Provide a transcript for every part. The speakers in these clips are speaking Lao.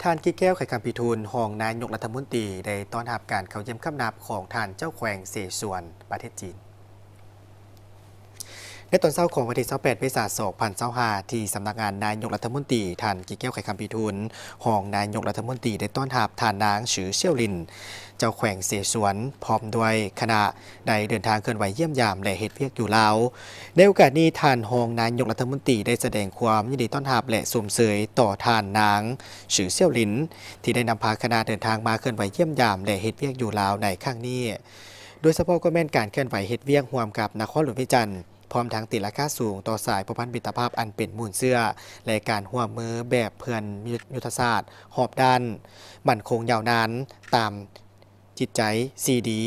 ທ່ານ ກິແກ້ວ ໄຂຄຳພິທູນ ຮອງນາຍົກລັດຖະມົນຕີ ໄດ້ຕ້ອນຮັບການເຂົ້າຢ້ຽມຄຳນັບຂອງທ່ານເຈົ້າແຂວງເສສວນ ປະເທດຈີນ. ໃນຕອນເຊົ້າຂອງວັນທີຊາວແປດ ເມສາ ສອງພັນຊາວຫ້າ ທີ່ສຳນັກງານນາຍົກລັດຖະມົນຕີ, ທ່ານ ກິແກ້ວ ໄຂຄຳພິທູນ ຮອງນາຍົກລັດຖະມົນຕີ ໄດ້ຕ້ອນຮັບທ່ານນາງ ຊື ຊຽວລິນ ເຈົ້າແຂວງເສສວນ ພ້ອມດ້ວຍຄະນະ ໄດ້ເດີນທາງເຄື່ອນໄຫວຢ້ຽມຢາມ ແລະ ເຮັດວຽກຢູ່ລາວ. ໃນໂອກາດນີ້, ທ່ານຮອງນາຍົກລັດຖະມົນຕີ ໄດ້ສະແດງຄວາມຍິນດີຕ້ອນຮັບ ແລະ ຊົມເຊີຍຕໍ່ທ່ານນາງ ຊື ຊຽວລິນ ທີ່ໄດ້ນຳພາຄະນະເດີນທາງມາເຄື່ອນໄຫວຢ້ຽມຢາມ ແລະ ເຮັດວຽກຢູ່ລາວໃນຄັ້ງນີ້. ໂດຍສະເພາະກໍແມ່ນການເຄື່ອນໄຫວເຮັດວຽກຮ່ວມກັບນະຄອນຫຼວງວຽງຈັນ, ພ້ອມທັງຕີລາຄາສູງຕໍ່ສາຍພົວພັນມິດຕະພາບອັນເປັນມູນເຊື້ອ ແລະ ການຮ່ວມມືແບບເພື່ອນຍຸດທະສາດຮອບດ້ານ, ໝັ້ນຄົງຍາວນານ, ຕາມຈິດໃຈ ສີ່ດີ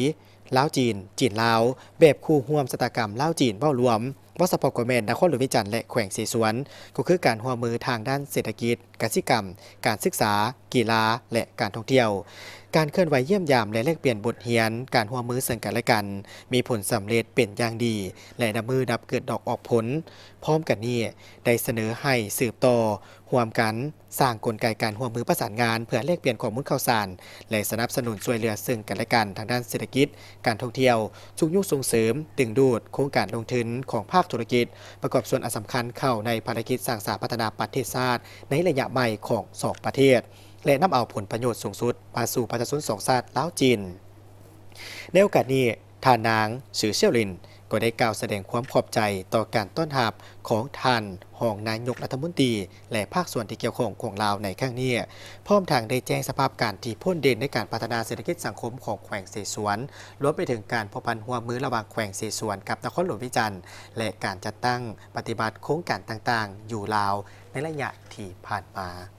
ລາວ-ຈີນ, ຈີນ-ລາວ, ແບບຄູ່ຮ່ວມຊະຕາກຳລາວ-ຈີນເວົ້າລວມ, ເວົ້າສະເພາະກໍແມ່ນນະຄອນຫຼວງວຽງຈັນ ແລະ ແຂວງເສສວນ, ກໍຄືການຮ່ວມມືທາງດ້ານເສດຖະກິດ, ກະສິກຳ, ການສຶກສາ, ກິລາ ແລະ ການທ່ອງທ່ຽວ. ການເຄື່ອນໄຫວຢ້ຽມຢາມ ແລະ ແລກປ່ຽນບົດຮຽນການຮ່ວມມືເຊິ່ງກັນ ແລະ ກັນ ມີຜົນສຳເລັດເປັນຢ່າງດີ ແລະ ນັບມື້ນັບເກີດດອກອອກຜົນ. ພ້ອມກັນນີ້, ໄດ້ສະເໜີໃຫ້ສືບຕໍ່ຮ່ວມກັນສ້າງກົນໄກການຮ່ວມມືປະສານງານ ເພື່ອແລກປ່ຽນຂໍ້ມູນຂ່າວສານ ແລະ ສະໜັບສະໜູນຊ່ວຍເຫຼືອເຊິ່ງກັນ ແລະ ກັນ ທາງດ້ານເສດຖະກິດ, ການທ່ອງທ່ຽວ, ຊຸກຍູ້ສົ່ງເສີມ, ດຶງດູດໂຄງການລົງທຶນຂອງພາກທຸລະກິດ ປະກອບສ່ວນອັນສຳຄັນເຂົ້າໃນພາລະກິດສ້າງສາພັດທະນາປະເທດຊາດໃນໄລຍະໃໝ່ຂອງສອງປະເທດ ແລະ ນຳເອົາຜົນປະໂຫຍດສູງສຸດມາສູ່ປະຊາຊົນສອງຊາດລາວ-ຈີນ. ໃນໂອກາດນີ້, ທ່ານນາງ ຊື ຊຽວລິນ ກໍໄດ້ກ່າວສະແດງຄວາມຂອບໃຈຕໍ່ການຕ້ອນຮັບຂອງທ່ານຮອງນາຍົກລັດຖະມົນຕີ ແລະ ພາກສ່ວນທີ່ກ່ຽວຂ້ອງຂອງລາວໃນຄັ້ງນີ້, ພ້ອມທັງໄດ້ແຈ້ງສະພາບການທີ່ພົ້ນເດັ່ນໃນການພັດທະນາເສດຖະກິດສັງຄົມຂອງແຂວງເສສວນ, ລວມໄປເຖິງການພົວພັນຮ່ວມມືລະຫວ່າງແຂວງເສສວນກັບນະຄອນຫຼວງວຽງຈັນ ແລະ ການຈັດຕັ້ງປະຕິບັດໂຄງການຕ່າງໆຢູ່ລາວໃນໄລຍະທີ່ຜ່ານມາ.